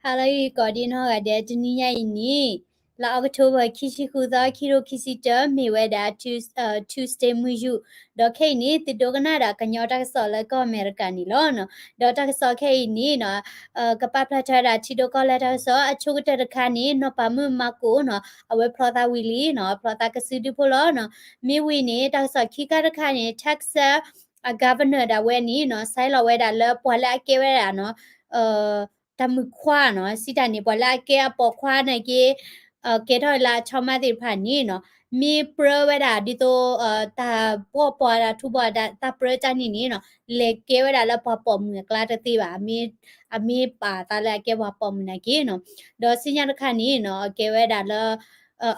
ဟါလၢဂ့ၤကိးဒံနီၢ်ဂၤဒဲး, တနံၤညါအံၤန့ၣ် လါအီးကထိဘၢၣ် ခံဆံဃုသီ ခံထိခံဆံတၢ မ့ၢ်ဝဲဒၣ် Tues- အ Tuesday မုၢ်ယူာ်, ဒီးခဲအံၤန့ၣ် သုဒိကနၣ်ဒၣ်ကညီတၢ်ကစီၣ်လၢကီၢ်အမဲရကၤန့ၣ်လီၤ. ဒီးတၢ်ကစီၣ်ခဲအံၤန့ၣ်နီၤ ကပာ်ဖျါထီၣ်ဝဲဒၣ်ထံဒိၣ်ကီၢ်လဲၢ်တၢ်ကစီၣ် အဆိကတၢၢ်တခါန့ၣ် နီၢ်ပၤမုၣ်မါကိၣ်နီၤ အဝဲဖျီသးဝံၤလံနီၤ, ဖျီသးကစုဒုဖိလီၤနီၤ. မ့ၢ်ဝံၤန့ၣ် တၢ်ကစီၣ်ခံခါတခါန့ၣ် Texas အ governor ဒၣ်ဝဲန့ၣ်နီၤ ဆဲးလီၤဝဲဒၣ်လၢပှၤလၢအကဲဝဲဒၣ်နီၤ တၢ်မုၣ်ခွါနီၤ, စံးတၢ်န့ၣ် ပှၤလၢအကဲအပိာ်ခွါနာ်က့ ကဲထီၣ်လၢအဆီမါသ့ၣ်တဖၣ်န့ၣ်နီၤ, မ့ၢ်ပြၢဝဲဒၣ်ဒ်သိး တၢ်ဘီၣ်ပှၤ တၢ်ထူးပှၤတၢ်ပြၢတၢ်န့ၣ်န့ၣ်နီၤ လဲၤကဲဝဲဒၣ်လၢပှၤပိာ်မုၣ်အကျါတသ့ဘၣ်, အမ့ၢ်ပာ်သးလၢအကဲပှၤပိာ်မုၣ်နာ်က့နီၤ. ဒီးဆူညါတခါန့ၣ်နီၤ အကဲဝဲဒၣ်လၢ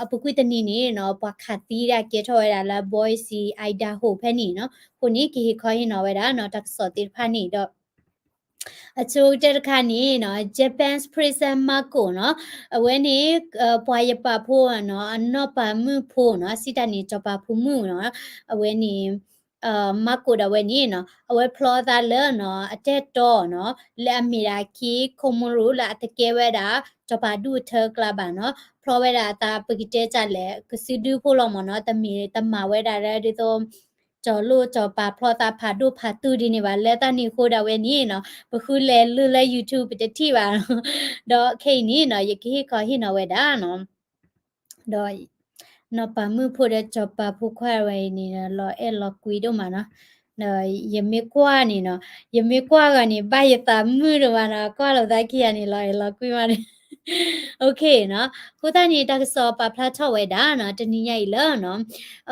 အပူၤကွံာ်တနံၤန့ၣ်နီၤ ပှၤခးသံဒၣ်ကဲထီၣ်ဝဲဒၣ်လၢ Boise Idaho ဖဲန့ၣ်နီၤ. အဃိန့ၣ် ကဟ့ၣ်ခီဟ့ၣ်နီၤဝဲဒၣ်နီၤ တၢ်ကစီၣ်သ့ၣ်တဖၣ်န့ၣ်ဒီး အဆိကတၢၢ်တခါန့ၣ်နီၤ Japanese President Marco နီၤ, အဝဲန့ၣ် ပှၤယပာ်ဖိနီၤ အနီၢ်ပၤမုၣ်ဖိနီၤ စံးတၢ်န့ၣ် စီၤပၤဖိမုၣ်နီၤ, အဝဲန့ၣ် Marco ဒၣ်ဝဲန့ၣ်နီၤ အဝဲဖျီသးလၢနီၤ အတၢ်တီနီၤ လၢအမ့ၢ်ဒၣ် Key Comoro လၢအတကဲဝဲဒၣ် စီၤပၤဒူၣ်အထၢအကျါဘၣ်နီၤ, ဖျီဝဲဒၣ်အသး ပကတဲတၢ်လဲၣ် ကစုဒုဖိလီၤမ့ၢ်နီၤ, တမ့ၢ်တမၤဝဲဒၣ်လၢဒ်သိး စီၤလိၣ်စီၤပၤဖျီသးဖးဒိၣ်ဖးထီဒ်န့ၣ်ဘၣ်, လၢတၢ်န့ၣ်အဃိဒၣ်ဝဲန့ၣ်နီၤ ပဃုလဲၤလုၢ်လၢ YouTube ပတထံၣ်ဘၣ်, ဒီးခဲအံၤန့ၣ်နီၤ ယကဟ့ၣ်ခီဟ့ၣ်နီၤဝဲဒၣ်နီၤ ဒီး နီၢ်ပၤမုၣ်ဖိဒီးစီၤပၤဖိခွါဝဲအံၤန့ၣ် လီၤအဲၣ်လီၤကွံဒိၣ်မးနီၤ, ဒီးယမ့ၢ်ကွၢ်န့ၣ်နီၤ ယမ့ၢ်ကွၢ်ဂီၤန့ၣ် ဘၣ်ယသးမုာ်ဒိၣ်မးနီၤ, ကွၢ်လိာ်သးခံဂၤန့ၣ် လီၤအဲၣ်လီၤကွံမးန့ၣ် OK နီၤ, အဃိသတးန့ၣ် တၢ်ကစီၣ်ပာ်ဖျါထီၣ်ဝဲဒၣ်နီၤ တနံၤညါအံၤလၢနီၤ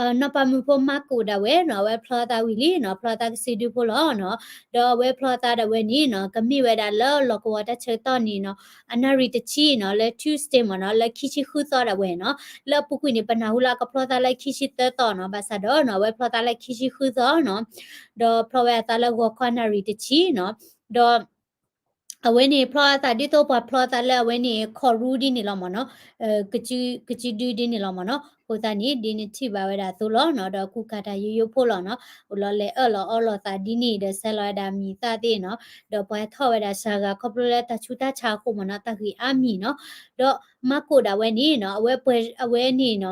နီၢ်ပၤမုၣ်ဖိ Marco ဒၣ်ဝဲနီၤ အဝဲဖျီသးဝံၤလံနီၤ, ဖျီသးကစုဒုဖိလီၤနီၤ, ဒီးအဝဲဖျီသးဒၣ်ဝဲန့ၣ်နီၤ ကမ့ၢ်ဝဲဒၣ်လၢလီၢ်ကဝီၤတၢ်ဆၢကတီၢ်န့ၣ်နီၤ အနၣ်ရံၣ်တဆံနီၤ လၢ Tuesday မ့ၢ်နီၤ လၢခံဆံဃုသီဒၣ်ဝဲနီၤ, လၢအပူၤကွံာ်န့ၣ် ပနၢ်ဟူလၢအကဖျီသးလၢခံဆံသၢသီနီၤ, ဘၣ်ဆၣ်ဒီးနီၤ အဝဲဖျီသးလၢခံဆံဃုသီနီၤ, ဒီးဖျီဝဲအသးလၢဂီၤခီနၣ်ရံၣ်တဆံနီၤ, ဒီး အဝဲန့ၣ်ဖျီအသးဒ်သိးပှၤဖျီသးလၢအဝဲန့ၣ် ခီၣ်ရူဒ်န့ၣ်လီၤမ့ၢ်နီၤ, ကစုဒုဒ်န့ၣ်လီၤမ့ၢ်နီၤ, အဃိသတးန့ၣ် ဒ်နထံၣ်ဘၣ်ဝဲဒၣ်အသိးလီၤနီၤ, ဒီးကူၣ်ကၤတၢ်ယိယိဖိလီၤနီၤ, အိၣ်လီၤလဲၤအၢၣ်လီၤအီလီၤသးဒ်န့ၣ် ဒီးဆဲးလီၤဝဲဒၣ်မံၤသၣ်သ့ၣ်နီၤ, ဒီးပှၤထီၣ်ဝဲဒၣ်စှၤဂၤခီဖျိလၢတၢ်ဆူးတၢ်ဆါအဃိမ့ၢ်နီၤ, တၢ်ဂ့ၢ်အါမံၤနီၤ, ဒီး Marco ဒၣ်ဝဲန့ၣ်နီၤ အဝဲပှဲၤ အဝဲန့ၣ်နီၤ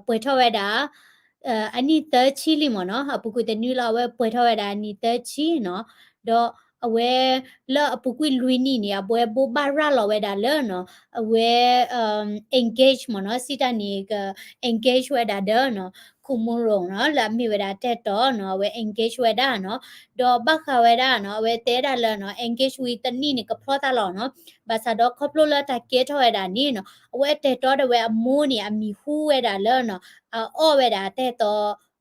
ပှဲၤထီၣ်ဝဲဒၣ် အနံၣ်သၢဆံလံမ့ၢ်နီၤ, အပူၤကွံာ်တနွံလီၤ အဝဲပှဲၤထီၣ်ဝဲဒၣ်နံၣ်သၢဆံနီၤ, ဒီးအဝဲ လၢအပူၤကွံာ်လွံၢ်နံၣ်န့ၣ် အဝဲဘိးဘၣ်ရၤလီၤဝဲဒၣ်လၢနီၤ အဝဲ engage မ့ၢ်နီၤ, စံးတၢ်န့ၣ် က engage ဝဲဒၣ်ဒီးနီၤ Comoro နီၤ လၢအမ့ၢ်ဝဲဒၣ်တၢ်တီနီၤ အဝဲ engage ဝဲဒၣ်နီၤ, ဒီးဘၣ်ဃးဝဲဒၣ်နီၤ အဝဲတဲဒၣ်လၢနီၤ engage ဝံၤတနံၣ်န့ၣ် ကဖျီသးလီၤနီၤ, ဘၣ်ဆၣ်ဒီးခီဖျိလၢတၢ်ကဲထီၣ်ဝဲဒၣ်န့ၣ်နီၤ အဝဲအတၢ်တီဒၣ်ဝဲအမိၢ်န့ၣ် အမံၤဟူဝဲဒၣ်လၢနီၤ အအီၣ်ဝဲဒၣ်တၢ်တီ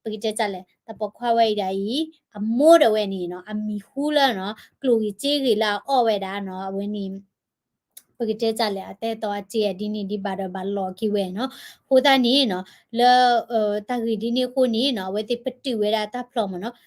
ပကတဲတၢ်လဲၣ် တၢ်ပိာ်ခွါဝဲအံၤဒၣ်အံၤ အမိၢ်ဒၣ်ဝဲန့ၣ်နီၤ အမံၤဟူလၢနီၤ ကျိၣ်ဂ့ၤစ့ဂ့ၤလၢအအီၣ်ဝဲဒၣ်နီၤ အဝဲန့ၣ် ပကတဲတၢ်လဲၣ် အတၢ်တီအစ့အဒ်န့ၣ်ဒ်ဘၣ်ဒီးဘၣ်လီၤက့ၤဝဲနီၤ, အဃိသတးန့ၣ်နီၤ လၢ တၢ်ဂ့ၢ်ဒ်န့ၣ်အဃိန့ၣ်နီၤ အဝဲသ့ၣ်ပတုာ်ဝဲဒၣ်တၢ်ဖျီမ့ၢ်နီၤ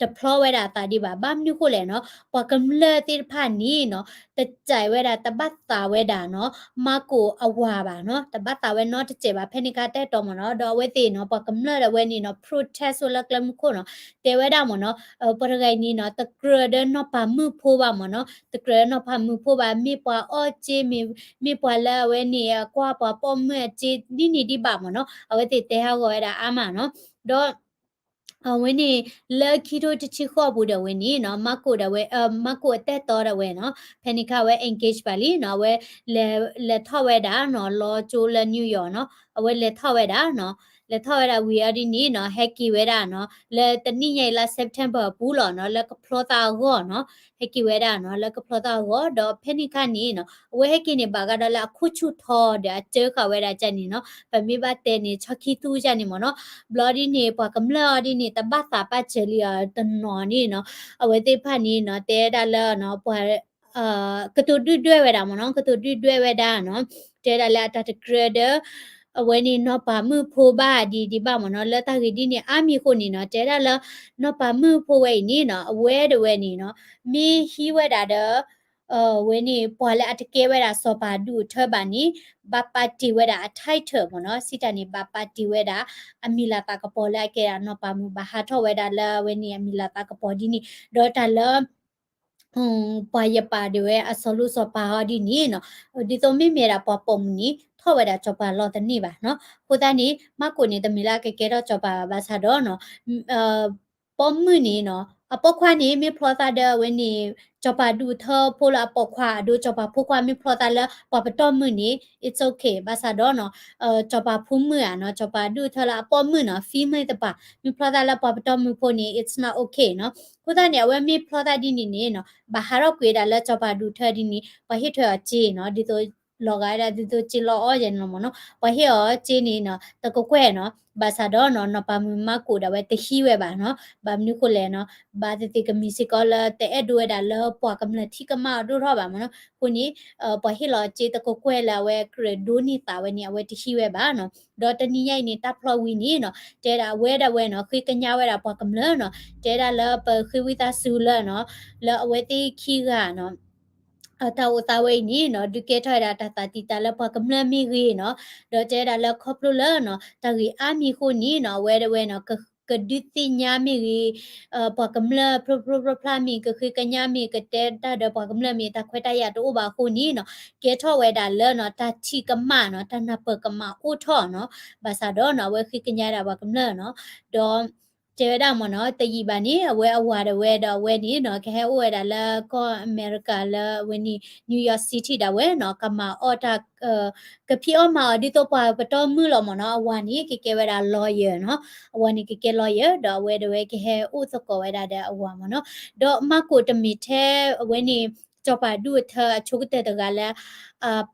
တဖျီဝဲဒၣ်အသးဒံးဘၣ် ဘၣ်မနုၤအဃိလဲၣ်နီၤ ပှၤကမျၢၢ်သ့ၣ်တဖၣ်န့ၣ်နီၤ တစဲးဝဲဒၣ် တဘၣ်သးဝဲဒၣ်နီၤ Marco အဝၤဘၣ်နီၤ တဘၣ်သးဝဲနီတစဲးဘၣ် ဖဲန့ၣ်ခါတၢ်တီမ့ၢ်နီၤ ဒီးအဝဲသ့ၣ်နီၤ ပှၤကမျၢၢ်ဒၣ်ဝဲန့ၣ်နီၤ protest ဝဲလၢကျဲမုၢ်ခိၣ်နီၤ တဲဝဲဒၣ်မ့ၢ်နီၤ ပှၤတဂၤအံၤန့ၣ်နီၤ တကြၢးဒီးနီၢ်ပၤမုၣ်ဖိဘၣ်မ့ၢ်နီၤ တကြၢးဒီးနီၢ်ပၤမုၣ်ဖိဘၣ် မ့ၢ်ပှၤအီၣ်စ့ မ့ၢ်ပှၤလၢအဝဲန့ၣ် ကွၢ်ပှၤပိာ်မုၣ်အစ့ဒ်န့ၣ်ဒ်ဘၣ်မ့ၢ်နီၤ အဝဲသ့ၣ်တဲဟးဂီၤဝဲဒၣ်အါမးနီၤ ဒီး အဝဲန့ၣ် လၢခံထိတဆံဃိးအပူၤဒီးဝဲန့ၣ်နီၤ Marco ဒၣ်ဝဲ Marco အတၢ်တီဒၣ်ဝဲနီၤ ဖဲန့ၣ်ခါဝဲ engage ဘၣ်လံနီၤ အဝဲ လဲၤထီၣ်ဝဲဒၣ်နီၤ လီၤကၠိလၢ New York နီၤ အဝဲလဲၤထီၣ်ဝဲဒၣ်နီၤ လဲၤထီၣ်ဝဲဒၣ်ဝံၤအီၤဒ်န့ၣ်နီၤ ဟဲက့ၤဝဲဒၣ်နီၤ လၢတနံၣ်ညါအံၤလၢ September အပူၤလီၤနီၤ လၢကဖျီသးအဂီၢ်နီၤ ဟဲက့ၤဝဲဒၣ်နီၤ လၢကဖျီသးအဂီၢ် ဒီးဖဲန့ၣ်ခါန့ၣ်နီၤ အဝဲဟဲက့ၤန့ၣ် ဘၣ်ဃးဒီးလၢအခိၣ်ဆူၣ်ထီဒီးအစၢဃာ်ဝဲဒၣ်ကန့ၣ်နီၤ ပမ့ၢ်ဘၣ်တဲန့ၣ် ဆီခံသူကန့ၣ်မ့ၢ်နီၤ ဘျီဒ်န့ၣ် ပှၤကမျၢၢ်အီၤဒ်န့ၣ် တဘၣ်သးပာ်စၢၤလံအီၤတနီၤန့ၣ်နီၤ အဝဲသ့ၣ်တဖၣ်န့ၣ်နီၤ တဲဒၣ်လၢနီၤ ပှၤ ကတိၤဒုၣ်ဒွဲၣ်ဝဲဒၣ်မ့ၢ်နီၤ ကတိၤဒုၣ်ဒွဲၣ်ဝဲဒၣ်နီၤ တဲဒၣ်လၢအတၢ်တကြၢးဒီး အဝဲန့ၣ်နီၢ်ပၤမုၣ်ဖိဘၣ်ဒ်ဒ်ဘၣ်မ့ၢ်နီၤ လၢတၢ်ဂ့ၢ်ဒ်န့ၣ်အါမံၤအဃိန့ၣ်နီၤ တဲဒၣ်လၢ နီၢ်ပၤမုၣ်ဖိဝဲအံၤန့ၣ်နီၤ အဝဲဒၣ်ဝဲန့ၣ်နီၤ မ့ၢ်ဟံးဝဲဒၣ်ဒီး ဝဲန့ၣ် ပှၤလၢအတကဲဝဲဒၣ်စီၤပၤဒူၣ်အထၢဘၣ်န့ၣ် ဘၣ်ပာ်တ့ၢ်ဝဲဒၣ်အ title မ့ၢ်နီၤ စံးတၢ်န့ၣ် ဘၣ်ပာ်တ့ၢ်ဝဲဒၣ် အမံၤလၤသးကပီၤလၢအကဲဒၣ်နီၢ်ပၤမုၣ် ဘၣ်ဟးထီၣ်ဝဲဒၣ်လၢအဝဲန့ၣ် အမံၤလၤသးကပီၤဒ်န့ၣ် ဒီးတၢ်လၢ ပှၤယပာ်ဒၣ်ဝဲအစီၤလိၣ်စီၤပၤအီၤဒ်န့ၣ်နီၤ, ဒ်သိးမ့မ့ၢ်ဒၣ်ပှၤပိာ်မုၣ်န့ၣ် ထီၣ်ဝဲဒၣ်စီၤပၤလီၤတန့ၢ်ဘၣ်နီၤ. အဃိသတးန့ၣ် မၢ်ကိၣ်န့ၣ် တမ့ၢ်လၢအကကဲထီၣ်စီၤပၤဘၣ်ဆၣ်ဒီးနီၤ ပိာ်မုၣ်န့ၣ်နီၤ အပိာ်ခွါန့ၣ် မ့ၢ်ဖျီသးဒီးအဝဲန့ၣ် စီၤပၤဒူၣ်ထၢဖိလၢအပိာ်ခွါအဒိ စီၤပၤဖိခွါမ့ၢ်ဖျီသးလၢပှၤပတီၢ်မုၢ်န့ၣ် it's okay ဘၣ်ဆၣ်ဒီးနီၤ စီၤပၤဖိမုၣ်ဧါနီၤ စီၤပၤဒူၣ်ထၢလၢအပိာ်မုၣ်နီၤ female တပၤ မ့ၢ်ဖျီသးလၢပှၤပတီၢ်မုၢ်ဖိန့ၣ် it's not okay နီၤ. အဃိသတးန့ၣ် အဝဲမ့ၢ်ဖျီသးဒ်န့ၣ်န့ၣ်နီၤ ဘၣ်ဟးထီၣ်ကွံာ်ဝဲဒၣ်လၢစီၤပၤဒူၣ်ထၢဒ်န့ၣ် ပှၤဟ့ၣ်ထွဲအီၤစ့နီၤ ဒ်သိး လီၤဂာ်ဝဲဒၣ်ဒ်သိးစ့လီအီၣ်ယဲန့ၣ်လီၤမ့ၢ်နီၤ. ပှၤဟ့ၣ်အီၤစ့န့ၣ်နီၤ တကကွဲၢ်နီၤ ဘၣ်ဆၣ်ဒီးနီၤ နီၢ်ပၤမုၣ်မၢ်ကိၣ်ဒၣ်ဝဲတဟံးဝဲဘၣ်နီၤ. ဘၣ်မနုၤဃိလဲၣ်နီၤ ဘၣ်သ့ၣ်သ့ၣ်ကမ့ၢ်စ့ၢ်ကီးလၢတအဲၣ်ဒိးဝဲဒၣ်လၢပှၤကမျၢၢ်ထံၣ်ကမၣ်အီၤဒိၣ်ထီၣ်ဘၣ်မ့ၢ်နီၤ. အဃိန့ၣ် ပှၤဟ့ၣ်လီၤစ့တကကွဲၢ်လၢအဝဲကြၢးဒိးန့ၢ်သးဝဲန့ၣ် အဝဲတဟံးဝဲဘၣ်နီၤ. ဒီးတနံၤညါအံၤန့ၣ် တၢ်ဖျီဝံၤန့ၣ်နီၤ တဲဒၣ်အဝဲဒၣ်ဝဲနီၤ ဃ့ကညးဝဲဒၣ်ပှၤကမျၢၢ်နီၤ တဲဒၣ်လၢပဃ့ဝံသးစူၤလၢနီၤ လၢအဝဲသ့ၣ်ခံဂၤနီၤ တၢ်အိၣ်သးဝဲအံၤန့ၣ်နီၤ ဒုးကဲထီၣ်ဝဲဒၣ်တၢ်သးတံာ်တာ်လၢပှၤကမျၢၢ်မ့ၢ်ဂ့ၤနီၤ, ဒီးတဲဒၣ်လၢခီဖျိလၢနီၤ တၢ်ဂ့ၢ်အါမံၤအဃိန့ၣ်နီၤ အဝဲဒၣ်ဝဲနီၤ ကဒုးသ့ၣ်ညါမ့ၢ်ဂ့ၤ ပှၤကမျၢၢ်ဖျိဖျိဖျါဖျါမ့ၢ် ကဃ့ကညးမ့ၢ် ကတဲတၢ်ဒီးပှၤကမျၢၢ်မ့ၢ် တၢ်ခွဲးတၢ်ယာ်တအိၣ်ဘၣ်အဃိန့ၣ်နီၤ ကဲထီၣ်ဝဲဒၣ်လၢနီၤ တၢ်ထံၣ်ကမၣ်နီၤ တၢ်နၢ်ပၢၢ်ကမၣ်အိၣ်ထီၣ်နီၤ, ဘၣ်ဆၣ်ဒီးနီၤ အဝဲဃ့ကညးဒၣ်ပှၤကမျၢၢ်နီၤ, ဒီး တဲဝဲဒၣ်မ့ၢ်နီၤ တယံာ်ဘၣ်န့ၣ် အဝဲအဝၤဒၣ်ဝဲဒီးအဝဲန့ၣ်နီၤ ကဟဲအိၣ်ဝဲဒၣ်လၢကီၢ်အမဲရကၤလၢအဝဲန့ၣ် New York City ဒၣ်ဝဲနီၤ ကမၤအီၣ်တၢ် ကဖံးအီၣ်မၤအီၣ်ဒ်သိးပှၤပတီၢ်မုၢ်လီၤမ့ၢ်နီၤ, အဝၤန့ၣ် ကကဲဝဲဒၣ် lawyer နီၤ, အဝၤန့ၣ်ကကဲ lawyer ဒီးအဝဲဒၣ်ဝဲကဟဲအိၣ်သကိးဝဲဒၣ်ဒီးအဝၤမ့ၢ်နီၤ, ဒီးမၢ်ကိၣ်တမ့ၢ်ထဲအဝဲန့ၣ် စီၤပၤဒူၣ်အထၢအဆိကတၢၢ်တဂၤလၢ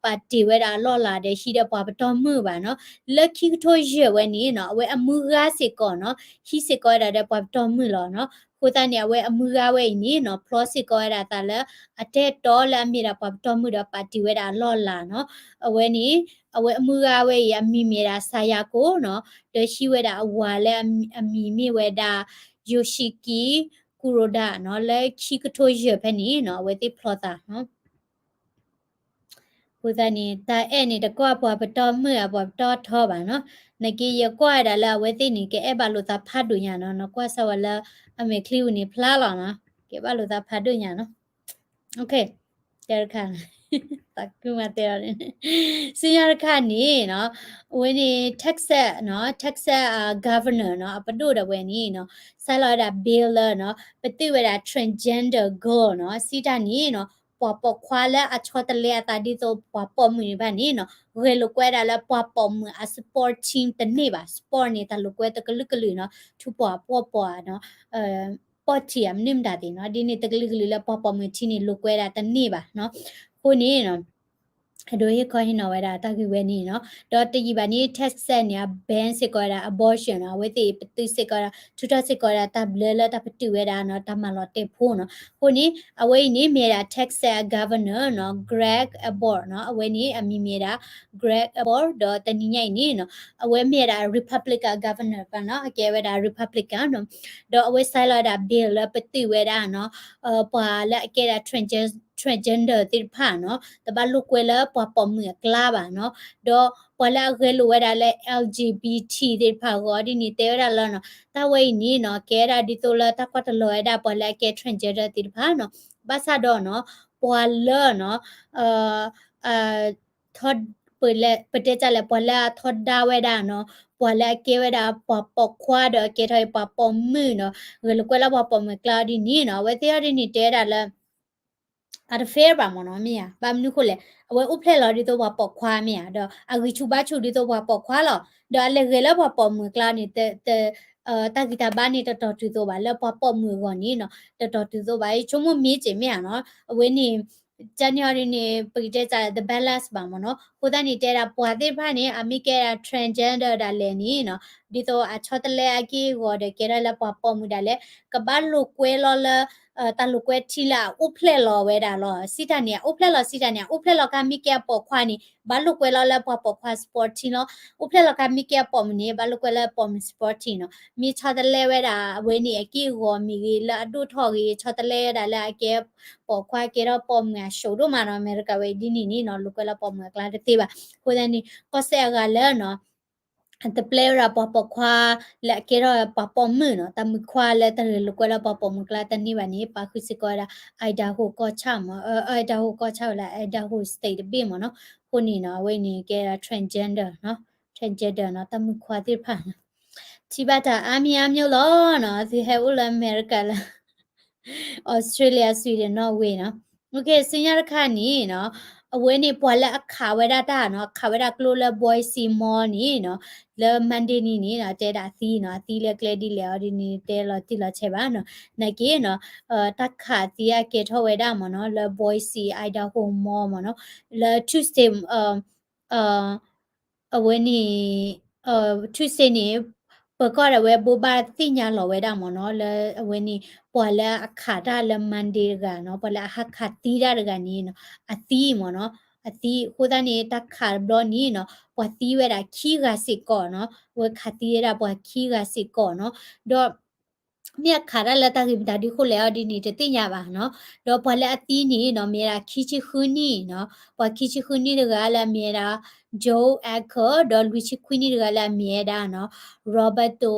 ပာ်တ့ၢ်ဝဲဒၣ်အလီၢ်လၤဒီးဟံးဒီးပှၤပတီၢ်မုၢ်ဘၣ်နီၤ, လၢခံကထိယဲၢ်ဝဲန့ၣ်နီၤ အဝဲအမုၢ်ဂၤစ့ၢ်ကီးနီၤ ဟံးစ့ၢ်ကီးဝဲဒၣ်ဒီးပှၤပတီၢ်မုၢ်လီၤနီၤ, အဃိသတးန့ၣ် အဝဲအမုၢ်ဂၤဝဲအံၤန့ၣ်နီၤ ဖျီစ့ၢ်ကီးဝဲဒၣ်သးလၢ အတၢ်အဲၣ်တီလၢအမ့ၢ်ဒၣ်ပှၤပတီၢ်မုၢ်ဒီးပာ်တ့ၢ်ဝဲဒၣ်အလီၢ်လၤနီၤ, အဝဲန့ၣ် အဝဲအမုၢ်ဂၤဝဲအံၤ အမံၤမ့ၢ်ဒၣ် Sayako နီၤ, ဒီးဟံးဝဲဒၣ်အဝၤလၢအမံၤမ့ၢ်ဝဲဒၣ် Yoshiki Kuroda နီၤ, လၢခံကထိယဲၢ်ဖဲန့ၣ်နီၤ အဝဲသ့ၣ်ဖျီသးနီၤ အဃိသတးန့ၣ် တၢ်အဲၣ်န့ၣ် တကွၢ်ပှၤပတီၢ်မုၢ်ဧါ ပှၤပတီၢ်ထီဘၣ်နီၤ, နာ်က့ယကွၢ်ဝဲဒၣ်လၢအဝဲသ့ၣ်န့ၣ် ကအဲၣ်ဘၣ်လိာ်သးဖးဒိၣ်ညါနီၤ, နကွၢ်စၢ်ဝဲလၢ အမဲာ်ချံပူၤန့ၣ်ဖျါလီၤနီၤ, ကဲဘၣ်လိာ်သးဖးဒိၣ်ညါနီၤ, တခါ သးခုမၤတဲအီၤန့ၣ် စံၣ်ညီၣ်တခါန့ၣ်နီၤ, အဝဲန့ၣ် Texas နီၤ, Texas အ governor နီၤ, အပဒိၣ်ဒၣ်ဝဲန့ၣ်နီၤ, ဆဲးလီၤဝဲဒၣ် bill လၢနီၤ, ပတုာ်ဝဲဒၣ် transgender girl နီၤ, စံးတၢ်န့ၣ်နီၤ, ပှၤပိာ်ခွါလၢအဆီတလဲအသးဒ်သိးပှၤပိာ်မုၣ်န့ၣ်ဘၣ်န့ၣ်နီၤ, ဂဲၤလိာ်ကွဲဒၣ်လၢပှၤပိာ်မုၣ်အ sport team တန့ၢ်ဘၣ်, sport န့ၣ် တၢ်လိာ်ကွဲတကလုာ်ကလုာ်နီၤ, ထူပှၤပှီၢ်ပှၤနီၤ ပီၢ်ထံးဧါ မနုၤမတၤသ့ၣ်နီၤ, ဒ်န့ၣ်တကလုာ်ကလုာ်လၢပှၤပိာ်မုၣ်ထံန့ၣ် လိာ်ကွဲဒၣ်တန့ၢ်ဘၣ်နီၤ, အဃိန့ၣ်နီၤ အဒိဟ့ၣ်ခီဟ့ၣ်နီၤဝဲဒၣ်တၢ်ဂ့ၢ်ဝဲန့ၣ်နီၤ, ဒီးတယံာ်ဘၣ်န့ၣ် Texas န့ၣ် အ ban စ့ၢ်ကီးဝဲဒၣ် abortion နီၤ, အဝဲသ့ၣ်ပတုာ်စ့ၢ်ကီးဝဲဒၣ် ထုးထီၣ်စ့ၢ်ကီးဝဲဒၣ်တၢ်ဘျၢလၢတၢ်ပတုာ်ဝဲဒၣ်နီၤ, တၢ်မၤလီၤတဲာ်ဖိနီၤ, အဃိန့ၣ် အဝဲအံၤန့ၣ်မ့ၢ်ဝဲဒၣ် Texas governor နီၤ, Greg Abbott နီၤ, အဝဲန့ၣ်အမံၤမ့ၢ်ဝဲဒၣ် Greg Abbott ဒီးတနံၤညါအံၤန့ၣ်နီၤ, အဝဲမ့ၢ်ဝဲဒၣ် Republican governor နီၤ, အကဲဝဲဒၣ် Republican နီၤ, ဒီးအဝဲဆဲးလီၤဝဲဒၣ် bill လၢပတုာ်ဝဲဒၣ်နီၤ, ပှၤလၢအကဲဒၣ် transgen- transgender သ့ၣ်တဖၣ်နီၤ, တဘၣ်လိာ်ကွဲလၢပှၤပိာ်မုၣ်အကျါဘၣ်နီၤ, ဒီးပှၤလၢအဂဲၤလိာ်ဝဲဒၣ်လၢ LGBT သ့ၣ်တဖၣ်အဂီၢ်ဒ်န့ၣ် တဲဝဲဒၣ်လၢနီၤ, တၢ်ဝဲအံၤန့ၣ်နီၤ ကဲဒၣ်ဒ်သိးလၢတၢ်ကွၢ်တလီၤဝဲဒၣ်ပှၤလၢအကဲ transgender သ့ၣ်တဖၣ်နီၤ, ဘၣ်ဆၣ်ဒီးနီၤ, ပှၤလၢနီၤ ထီ ပတဲတၢ်လဲၣ် ပှၤလၢအထီဒါဝဲဒၣ်နီၤ, ပှၤလၢအကဲဝဲဒၣ်ပှၤပိာ်ခွါဒီးအကဲထီၣ်အံၤပှၤပိာ်မုၣ်နီၤ, ဂဲၤလိာ်ကွဲလၢပှၤပိာ်မုၣ်အကျါဒ်န့ၣ်နီၤ, အဝဲသ့ၣ်အီၤဒ်န့ၣ်တဲဝဲဒၣ်လၢ အတ fair ဘၣ်မ့ၢ်နီၤ မ့ၢ်ဧါ, ဘၣ်မနုၤဃိလဲၣ်, အဝဲအိၣ်ဖျဲၣ်လီၤဒ်သိးပှၤပိာ်ခွါမ့ၢ်ဧါ, ဒီးအဂံၢ်ဆူၣ်ဘါဆူၣ်ဒ်သိးပှၤပိာ်ခွါလီၤ, ဒီးအလဲၤဂဲၤလၢပှၤပိာ်မုၣ်အကျါန့ၣ် တၢ်ဂံၢ်တၢ်ဘါန့ၣ်တတီၤတုၤသိးဘၣ်, လၢပှၤပိာ်မုၣ်အဂီၢ်န့ၣ်နီၤ တတီၤတုၤသိးဘၣ်, ယဆိကမိၣ်မ့ၢ်စ့ၢ်မ့ၢ်ဧါနီၤ, အဝဲန့ၣ် ကန့ၣ်အီၤဒ်န့ၣ် ပကတဲတၢ် the balance ဘၣ်မ့ၢ်နီၤ, အဃိသတးန့ၣ် တဲဒၣ်ပှၤသ့ၣ်တဖၣ်န့ၣ် အမ့ၢ်ကဲဒၣ် transgender ဒၣ်လဲာ်န့ၣ်နီၤ, ဒ်သိးအဆီတလဲအက့ၢ်အဂီၤဒီးကဲထီၣ်လၢပှၤပိာ်မုၣ်ဒၣ်လဲာ်, ကဘၣ်လိာ်ကွဲလီၤလၢ တၢ်လိာ်ကွဲထံလၢအအိၣ်ဖျဲၣ်လီၤဝဲဒၣ်လီၤ, စံးတၢ်န့ၣ် အအိၣ်ဖျဲၣ်လီၤ စံးတၢ်န့ၣ် အအိၣ်ဖျဲၣ်လီၤခါမ့ၢ်ကဲအပိာ်ခွါန့ၣ် ဘၣ်လိာ်ကွဲလီၤလၢပှၤပိာ်ခွါ sport team လီၤ, အိၣ်ဖျဲၣ်လီၤခါမ့ၢ်ကဲအပိာ်မုၣ်န့ၣ် ဘၣ်လိာ်ကွဲလၢပိာ်မုၣ် sport team နီၤ, မ့ၢ်ဆီတလဲဝဲဒၣ် အဝဲန့ၣ်အက့ၢ်အဂီၤမ့ၢ်ဂ့ၤ လၢအဒိၣ်ထီၣ်ဂ့ၤ ဆီတလဲဝဲဒၣ်လၢအကဲပိာ်ခွါကဲထီၣ်ပိာ်မုၣ်အ show ဒိၣ်မးနီၤ, အမဲရကၤဝဲဒ်န့ၣ်န့ၣ်နီၤ လိာ်ကွဲလၢပိာ်မုၣ်အကျါတသ့ဘၣ်, အဃိသတးန့ၣ် ကီၢ်စဲၣ်အဂၤလၢနီၤ တပျဲဝဲဒၣ်ပှၤပိာ်ခွါလၢအကဲထီၣ်ပှၤပိာ်မုၣ်နီၤ, တၢ်မုၣ်ခွါလၢတရံးလိာ်ကွဲလၢပှၤပိာ်မုၣ်ကျါတန့ၢ်ဘၣ်န့ၣ် ပာ်ဃုာ်စ့ၢ်ကီးဝဲဒၣ် Idaho ကီၢ်ဆၣ်မး, Idaho ကီၢ်ဆၣ်ဝဲလၢ Idaho State တဘ့ၣ်မးနီၤ. အဃိန့ၣ်နီၤ အဝဲန့ၣ်ကဲဒၣ် transgender နီၤ, transgender နီၤ, တၢ်မုၣ်ခွါသ့ၣ်တဖၣ်နီၤ. ထံၣ်ဘၣ်တၢ်အါမံၤအါမံၤလီၤနီၤ, သုဟဲအိၣ်လၢအမဲရကၤလၢ Australia, Sweden, Norway နီၤ. ဆူညါတခါန့ၣ်နီၤ, အဝဲန့ၣ်ပှၤလၢအခးဝဲဒၣ်တၢ်နီၤ, အခးဝဲဒၣ်ကျိလၢ Boise Mall န့ၣ်နီၤ, လၢ Monday နံၤန့ၣ်နီၤ, တဲဒၣ်အသံနီၤ, အသံလၢကျဲဒ်လဲၣ်အီၤဒ်န့ၣ် တဲလီၤတံၢ်လီၤဆဲးဘၣ်နီၤ. နာ်က့နီၤ, တၢ်ခးသံအကဲထီၣ်ဝဲဒၣ်မးနီၤ, လၢ Boise Idaho Mall မးနီၤ, လၢ Tuesday အဝဲန့ၣ် Tuesday န့ၣ် ပၢၤကီၢ်ဒၣ်ဝဲဘိးဘၣ်သ့ၣ်ညါလီၤဝဲဒၣ်မးနီၤ, လၢအဝဲန့ၣ် ပှၤလၢအခးတၢ်လၢ Monday တဂၤနီၤ, ပှၤလၢအဟးခးသံတၢ်တဂၤန့ၣ်နီၤ, အသံမးနီၤ, အသံအဃိသတးန့ၣ် တၢ်ခးတဘျီန့ၣ်နီၤ, ပှၤသံဝဲဒၣ်ခံဂၤစ့ၢ်ကီးနီၤ, အဝဲခးသံဝဲဒၣ်ပှၤခံဂၤစ့ၢ်ကီးနီၤ, ဒီး မ့ၢ်အခးတၢ်လၢတၢ်ဂ့ၢ်မတၤဒ်ဃိလဲၣ်အီၤဒ်န့ၣ် တသ့ၣ်ညါဘၣ်နီၤ. ဒီးပှၤလၢအသံန့ၣ်နီၤ မ့ၢ်ဝဲဒၣ်ခံဆံဃုနံၣ်နီၤ, ပှၤခံဆံဃုနံၣ်တဂၤလၢအမံၤဝဲဒၣ် Joe Acker, ဒီးလွံၢ်ဆံခွံနံၣ်တဂၤလၢအမံၤဝဲဒၣ်နီၤ Roberto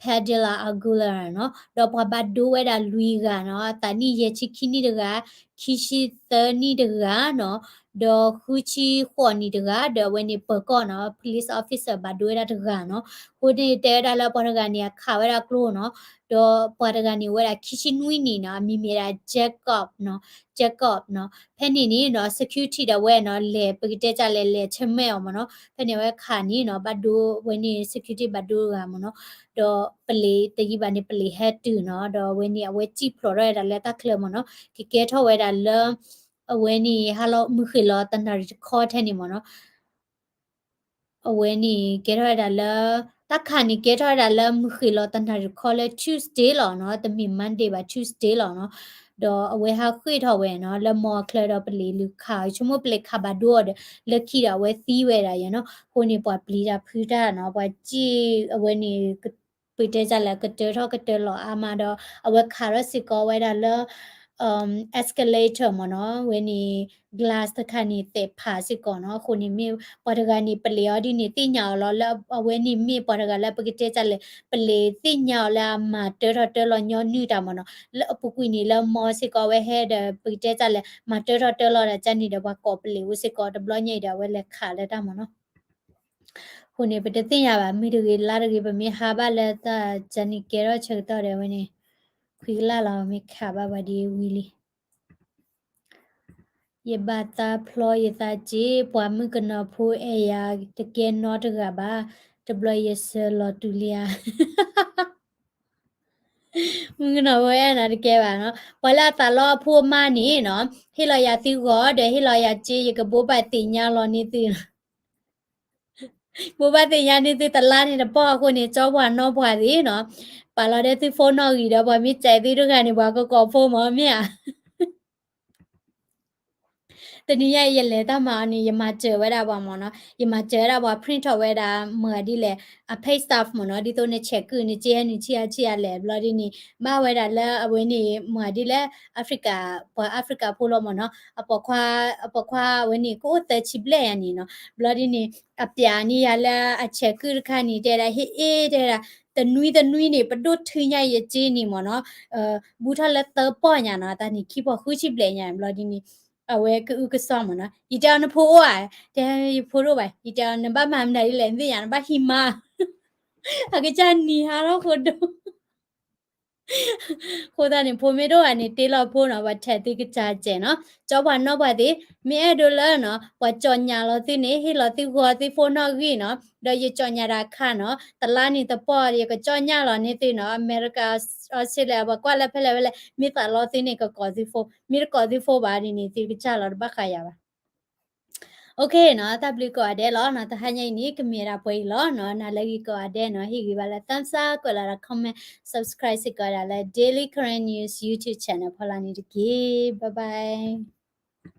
Padilla Aguilar နီၤ, ဒီးပှၤဘၣ်ဒိဝဲဒၣ်လွံၢ်ဂၤနီၤ, အသးနံၣ်ယဲၢ်ဆံခံနံၣ်တဂၤ, ခံဆံသၢနံၣ်တဂၤနီၤ, ဒီးဃုဆံဃိးနံၣ်တဂၤ, ဒီးအဝဲန့ၣ်ပၢၤကီၢ်နီၤ, police officer ဘၣ်ဒိဝဲဒၣ်တဂၤနီၤ. အဃိန့ၣ်တဲဝဲဒၣ်လၢပှၤတဂၤန့ၣ်အခးဝဲဒၣ်ကျိနီၤ, ဒီးပှၤတဂၤန့ၣ်ဝဲဒၣ်ခံဆံနွံနံၣ်နီၤ, အမံၤမ့ၢ်ဝဲဒၣ် Jacob နီၤ, Jacob နီၤ. ဖဲန့ၣ်န့ၣ်နီၤ security ဒၣ်ဝဲနီၤ လဲၤ ပကတဲတၢ်လဲၣ် လဲၤဆၢၣ်မဲာ်အီၤမးနီၤ. ဖဲန့ၣ်အဝဲခးန့ၣ်နီၤ ဘၣ်ဒိဝဲန့ၣ် security ဘၣ်ဒိတဂၤမးနီၤ, ဒီးပလံၤတယံာ်ဘၣ်န့ၣ် ပလံၤဟဲတုၤနီၤ, ဒီးအဝဲန့ၣ် အဝဲစံၣ်ဖျိးထီၣ်ဝဲဒၣ်လၢတၢ်ချၢမးနီၤ, ကကဲထီၣ်ဝဲဒၣ်လၢ အဝဲန့ၣ် ဟါလီၤမုၢ်ဃ့ၢ်လီၤတနၣ်ရံၣ်တခီထဲန့ၣ်မးနီၤ. အဝဲန့ၣ်ကဲထီၣ်ဝဲဒၣ်လၢ တၢ်ခးန့ၣ်ကဲထီၣ်ဝဲဒၣ်လၢမုၢ်ဃ့ၢ်လီၤတနၣ်ရံၣ်တခီလၢ Tuesday လီၤနီၤ, တမ့ၢ် Monday ဘၣ် Tuesday လီၤနီၤ. ဒီးအဝဲဟးဃ့ၢ်ထီၣ်ဝဲနီၤ လၢ mall ချၢဒီးပလံၤလုၢ်ခး ဆိကမိၣ်ပလံၤခးဘၣ်ဒိအီၤဒီး လၢခံဒီးအဝဲသံဝဲဒၣ်ယဲနီၤ. အဃိန့ၣ် ပှၤပျံၤတၢ်ဖုးတၢ်နီၤ, ပှၤစံၣ်အဝဲန့ၣ် ပတဲတၢ်လၢကတၢၢ်ထီၣ်ကတၢၢ်လီၤအါမးဒီး အဝဲခးထီၣ်စ့ၢ်ကီးဝဲဒၣ်လၢ escalator မ့ၢ်နီၤ, ဝဲန့ၣ် glass တခါန့ၣ် သဲးဖးစ့ၢ်ကီးနီၤ. အဃိန့ၣ်မ့ၢ်ပှၤတဂၤန့ၣ် ပလံၤအီၤဒ်န့ၣ်သ့ၣ်ညါအီၤလီၤ, လၢအဝဲန့ၣ်မ့ၢ်ပှၤတဂၤလၢပကတဲတၢ်လဲၣ် ပလံၤသ့ၣ်ညါအီၤလၢအမၤတၢထီၣ်တၢလီၤညီနုၢ်တၢ်မ့ၢ်နီၤ. လၢအပူၤကွံာ်န့ၣ် လၢ mall စ့ၢ်ကီး အဝဲဟဲဒီး ပကတဲတၢ်လဲၣ် မၤတၢထီၣ်တၢလီၤဒီးကန့ၣ်ဒီး ပှၤကိးပလံၤအိၣ်စ့ၢ်ကီး တဘျီညါအံၤဒီး အဝဲလဲၤခးလၢတၢ်မ့ၢ်နီၤ. အဃိန့ၣ် ပတသ့ၣ်ညါဘၣ် မုၢ်တဂ့ၤလါတဂ့ၤ ပမ့ၢ်ဟးဘၣ်လၢတၢ်ကန့ၣ်ကဲထီၣ်ဆၢကတီၢ်ဒီး အဝဲန့ၣ် ခွံကလၢ်လီၤ မ့ၢ်ခးဘၣ်ပှၤဒ်ဝံၤလံ. ယဘၣ်သးဖျီယသးစ့ၢ်, ပှၤမုၣ်ကနီၤဖိအဲၣ်ယၤတကဲနီတဂၤဘၣ်, တဘျီယဆၢလီၤတူာ်လံဧါ. မုၣ်ကနီၤဖိအဲၣ်နၤတကဲဘၣ်နီၤ, ပှၤလၢအသးလီအဖိအမါန့ၣ်နီၤ, ဟ့ၣ်လီၤယၤသုဂီၤ ဒီးဟ့ၣ်လီၤယၤစ့, ယကဘိးဘၣ်သ့ၣ်ညါလီၤန့ၢ်သု ဘိးဘၣ်သ့ၣ်ညါန့ၢ်သုတလါန့ၣ်တပီၢ်အဃိန့ၣ် ကၠီပှၤနီၢ်ပှၤသ့ၣ်နီၤ, ပာ်လီၤဒဲသု phone နီၣ်ဂံၢ်ဒီး ပှၤမ့ၢ်စဲးသုတဂၤန့ၣ် ပှၤကကိးဖိမ့ၢ်မ့ၢ်ဧါ. တနံၤညါအံၤယလဲၤတၢ်မၤအီၤန့ၣ် ယမၤစၢၤဝဲဒၣ်ပှၤမ့ၢ်နီၤ, ယမၤစၢၤဝဲဒၣ်ပှၤ print ထီၣ်ဝဲဒၣ် မၤဒ်လဲၣ် အ pay stub မ့ၢ်နီၤ, ဒ်သိးနဆဲးကုၢ်န့ၣ် ကဲနုာ်ဆံးအါဆံးအါလဲၣ် ဘျီဒ်န့ၣ် ဘၣ်ဝဲဒၣ်လၢအဝဲန့ၣ် မၤဒ်လဲၣ် Africa ပှၤ Africa ဖိလီၤမ့ၢ်နီၤ, အပိာ်ခွါ အပိာ်ခွါအဝဲန့ၣ် ကအိၣ်သၢဆံဘျဲၣ်ယၤန့ၣ်နီၤ, ဘျီဒ်န့ၣ် အပျးန့ၢ်ယၤလၢအဆဲးကုၢ်တခါန့ၣ် တဲဒၣ် ဟ့ၣ်အ့ တဲဒၣ် တနွံတနွံန့ၣ် ပဒိၣ်ထုညါယစ့န့ၣ်မ့ၢ်နီၤ, ဘူးထီၣ်လၢသၢပီၢ်ညါနီၤ, တၢ်န့ၣ်ခံပီၢ်ဃုဆံဘျဲၣ်ညါ ဘျီဒ်န့ၣ် အဝဲကအုကစွါမ့ၢ်နီၤ, ယတဲအီၤနဖိအိၣ်ဧါ, တဲယဖိတအိၣ်ဘၣ်, ယတဲအီၤနဘၣ်မၤမနုၤဒ်လဲၣ် နသ့ၣ်ညါ နဘၣ်ဟံးမါ အကစၢ်နံၤဟါထီၣ်ဃိဒိၣ် အဃိသတးန့ၣ် ဖိမ့ၢ်တအိၣ်ဘၣ်န့ၣ် တ့လီၤဖိနီၤ, ပှၤထဲးသုကစၢ်စဲးနီၤ, ကၠီပှၤနီၢ်ပှၤသ့ၣ် မ့ၢ်အဲၣ်ဒိးလၢနီၤ ပှၤကၠီၣ်ညါလီၤသုန့ၣ် ဟ့ၣ်လီၤသုဂီၤသု phone နီၣ်ဂံၢ်နီၤ, ဒီးယကၠီၣ်ညါတၢ်ခါနီၤ, တလါန့ၣ်တပီၢ် ယကကၠီၣ်ညါလီၤန့ၢ်သုနီၤ, အမဲရကၤ Australia ပှၤကွၢ်လၢဖဲလဲၣ်ဖဲလဲၣ် မ့ၢ်သးလီသုန့ၣ် ကကိးသု phone, မ့ၢ်တကိးသု phone ဘၣ်ဒ်န့ၣ် သုကစၢ်လီၤတဘၣ်ဃးယၤဘၣ်. OK နီၤ, တၢ်ဘျုးကိးဂၤဒဲးလီၤနီၤ, တဟါညါအံၤန့ၣ် ကမ့ၢ်ဒၣ်ပှဲၤအံၤလီၤနီၤ, နၤလၢဂ့ၤကိးဂၤဒဲးနီၤ, ဟ့ၣ်ဂံၢ်ဘါလၢ thumbs up ကွဲးလီၤဒၣ် comment, subscribe စ့ၢ်ကီးဒၣ်လၢ Daily Karen News YouTube channel ဖီလာ်န့ၣ်တက့ၢ်. Bye bye.